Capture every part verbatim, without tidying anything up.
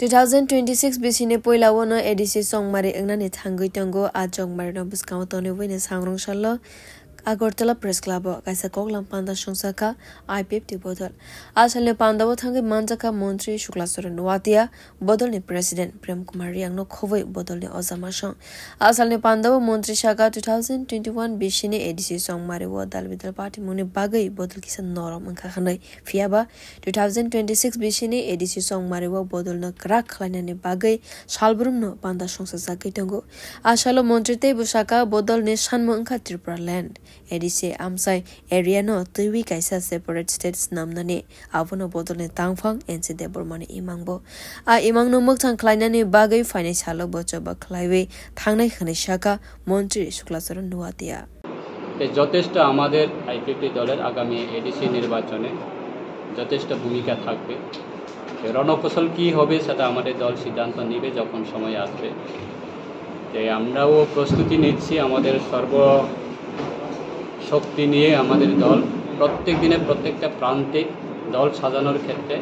Two thousand twenty-six bisini poila o no A D C chongmari wngnani thangwi tongo. A chongmari no bwskango tonwi buini sangrong salo Agartala Press Club o kaisa koklam panda songsa kha I P F T bodol. A salni panda o thangwi manjakha Montri Shukla Charan Noatia, bodolni President Prem Kumar Riang no khobwi bodolni ojama song. A salni panda o Montri saka two thousand twenty-one bisini A D C chongmari o dal bidal party mungni bagwi bodol kisa norom wngkha hwnwi. Phiya ba two thousand twenty-six bisini A D C chongmari o bodolno kwrak khlainani bagwi salbrumno panda songsajagwi tongo. A salo montri tei bwsaka bodolni sanmung wngkha Tripura Land. A D C amchai area no twiwi kaisa separate state swnamnani, abono bodolni tangphang N C Debbarmani imangbo. A imangno mwkthang khlainani bagwi phainai salo bo choba khlaiwi thangnai hwnwi sakha Montri Shukla Charan Noatia. তে যথেষ্ট আমাদের আইপিএফটি দলের আগামী এডিসি নির্বাচনে যথেষ্ট ভূমিকা থাকবে। তো রণকৌশল কী হবে, সেটা আমাদের দল সিদ্ধান্ত নেবে যখন সময় আসবে। তো আমরাও প্রস্তুতি নিচ্ছি, আমাদের সর্ব শক্তি নিয়ে আমাদের দল প্রত্যেক দিনে প্রত্যেকটা প্রান্তে দল সাজানোর ক্ষেত্রে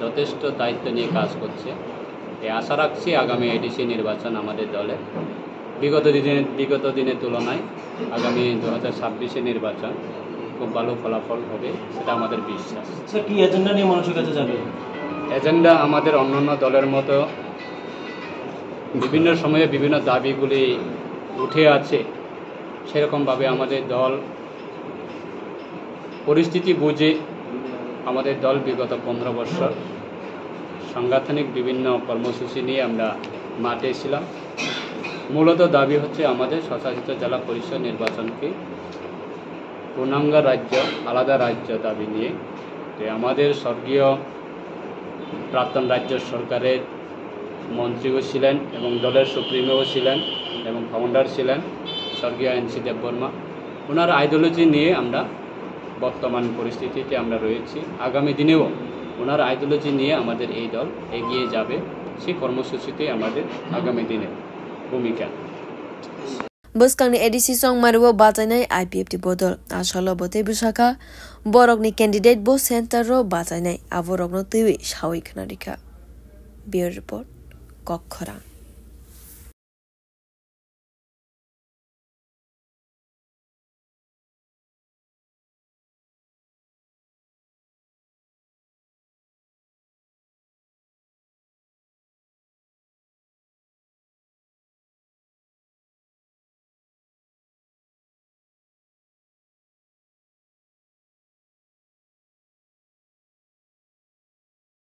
যথেষ্ট দায়িত্ব নিয়ে কাজ করছে। তো আশা রাখছি আগামী এডিসি নির্বাচন আমাদের দলে বিগত দিনে, বিগত দিনের তুলনায় আগামী দু হাজার ছাব্বিশে নির্বাচন খুব ভালো ফলাফল হবে, সেটা আমাদের বিশ্বাস। স্যার, কি এজেন্ডা নিয়ে মানুষের কাছে যাবে? এজেন্ডা আমাদের অন্যান্য দলের মতো বিভিন্ন সময়ে বিভিন্ন দাবিগুলি উঠে আছে, সেরকমভাবে আমাদের দল পরিস্থিতি বুঝে আমাদের দল বিগত পনেরো বছর সাংগঠনিক বিভিন্ন কর্মসূচি নিয়ে আমরা মাঠে ছিলাম। মূলত দাবি হচ্ছে আমাদের স্বশাসিত জেলা পরিষদ নির্বাচনকে পূর্ণাঙ্গ রাজ্য, আলাদা রাজ্য দাবি নিয়ে। তো আমাদের স্বর্গীয় প্রাক্তন রাজ্য সরকারের মন্ত্রীও ছিলেন এবং দলের সুপ্রিমোও ছিলেন এবং ফাউন্ডার ছিলেন স্বর্গীয় এন সি দেববর্মা। ওনার আইডিওলজি নিয়ে আমরা বর্তমান পরিস্থিতিতে আমরা রয়েছি। আগামী দিনেও ওনার আইডিওলজি নিয়ে আমাদের এই দল এগিয়ে যাবে, সেই কর্মসূচিতে আমাদের আগামী দিনের ভূমিকা। Bwskangni A D C chongmari o bachainai I P F T bodol. A salo bo tei bwsakha borokni candidate bo center o bachainai, aborokno twiwi sawi khna rikha. Bureau Report, Kok Khorang.